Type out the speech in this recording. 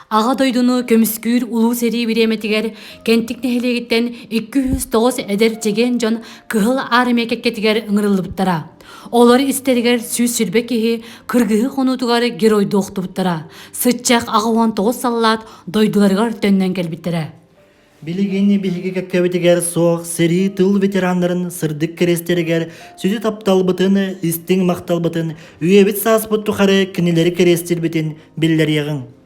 Аҕа дойдуну көмүскүүр улуу сэрии бириэмэтигэр Кэнтик нэһилиэгиттэн 209 эдэр чэгиэн дьон Кыһыл Армия кэккэтигэр ыҥырыллыбыттара. Олор истэригэр 120 киһи кыргыһыы хонуутугар геройдуу охтубуттара. Сыччах 89 саллаат дойдуларыгар төннөн кэлбиттэрэ. Билигин биһиги кэккэбитигэр суох сэрии тыл ветераннарын сырдык кэриэстэригэр сүдү тапталбытын, истиҥ махталбытын, үйэбит сааспыт тухары кинилэри кэриэстирбитин биллэриэҕиҥ.